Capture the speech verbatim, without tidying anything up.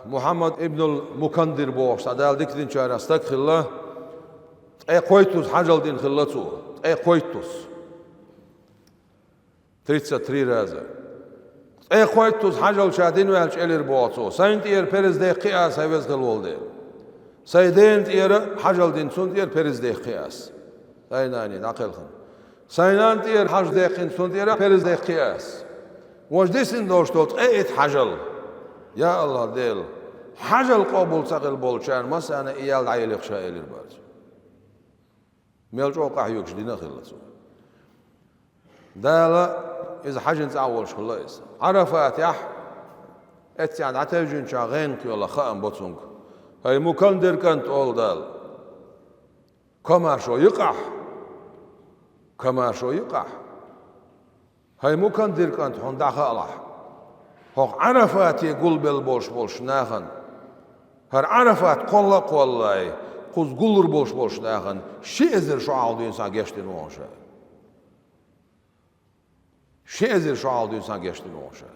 Мухьаммад ибнул Мукандир бохуш цхьа Дала дика динчарах стаг хилла, ткъе кхойттуза хьажал дина хилла цо, ткъе кхойттуза. Тридцать три раза. Ткъе кхойттуза хьажал ша дина ваьлча элира боху цо: «Сайна тӀера перз дехкхи ас, хьайн веза хила волу Дела. Сайн дена тӀера хьажал дина, цунна тӀера перз дехкхи ас. Сайн нана дӀакхелхина. Сайн нана тӀера хьажал дехкхина, цунна тӀера перз дехкхи ас. Важа дисина долуш долу ткъе итт хьажал. Я АллахӀ Дела, хьажал къобал ца хила болчарна массарна и ял дӀаелийша», — элира боху цо. Мел чӀогӀа къахьоьгуш дина хилла цо. Дала иза хьажина цӀа а волуш хилла иза. Ӏарафатехь, эццехь дӀатевжинчохь гӀенах йолу хаам бо цуьнга. «ХӀай Мукандир кӀант, — олу Дала, — комаршо юкъахь, комаршо юкъахь. ХӀай Мукандир кӀант, хьуна дӀахаалахь, хӀокху Ӏарафате гулбелла болуш болчу нахана, хӀара Ӏарафат кхолла а кхоллале, кхуза гуллур болуш болчу нахана ши эзар шо хьалха дуьйна сан гечдина ву хьуна ша. Ши эзар шо хьалха дуьйна сан гечдина ву хьуна ша».